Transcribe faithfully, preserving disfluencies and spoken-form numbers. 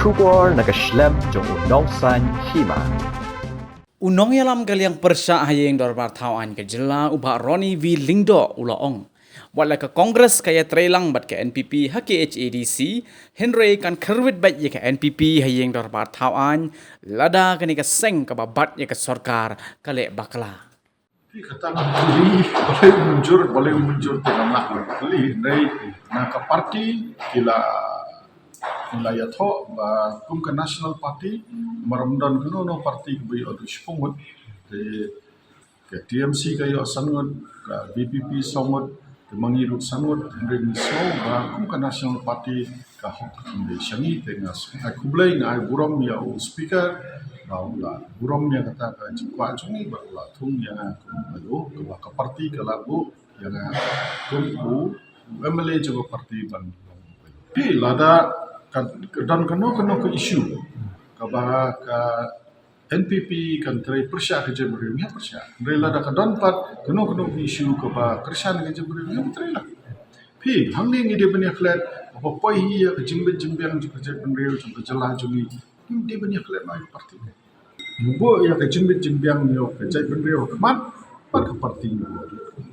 Khubor na ka shlem jong u Nongsaiñ Hima. U nongïalam ka liang pyrshah ha ïing dorbar thaw aiñ ka jylla u Bah Ronnie V Lyngdoh u la ong, wat la ka Congress ka ïatreilang bad ka N P P ha K H A D C, hynrei kan kyrwit beit ïa ka N P P ha ïing dorbar thaw aiñ lada kane ka seng kaba bat ïa ka sorkar ka leh bakla. Kata ka kali, balei mynjur, balei mynjur te ngam lah kali, hynrei na ka parti ki la, ki la ïathoh ba kum ka National Party, mar ym don kano kano parti kaba ïoh du shiphew ngut, te ka T M C ka ïoh san ngut, ka V P P saw ngut, ka mangi ruh san ngut, hynrei ngi sngew ba kum ka National Party ka hok ka kham dei sha ngi, te nga ai khublei, nga ai burom ïa u Speaker ba u la burom ïa kata ka jingkwah jong ngi bad u la thung ïa nga kum u kaba ka parti ka la buh ïa nga kum u M L A jong ka parti ban long. Phi, lada ka, ka don kano kano ka issue kaba ka N P P kan trei pyrshah ka jaitbynriew, ngi pyrshah. Hynrei lada ka don pat kano kano ka issue kaba kyrshan ka jaitbynriew, ngi trei lah. Phi, hangne ngi dei ban ïa klet, haba poi hi ïa ka jingbit jingbiang jong ka jaitbynriew jong ka jylla jong ngi, ngi dei ban ïa klet noh ïa ka parti. Ngi buh ïa ka jingbit jingbiang jong ka jaitbynriew ha khmat, bad ka parti ngi buh.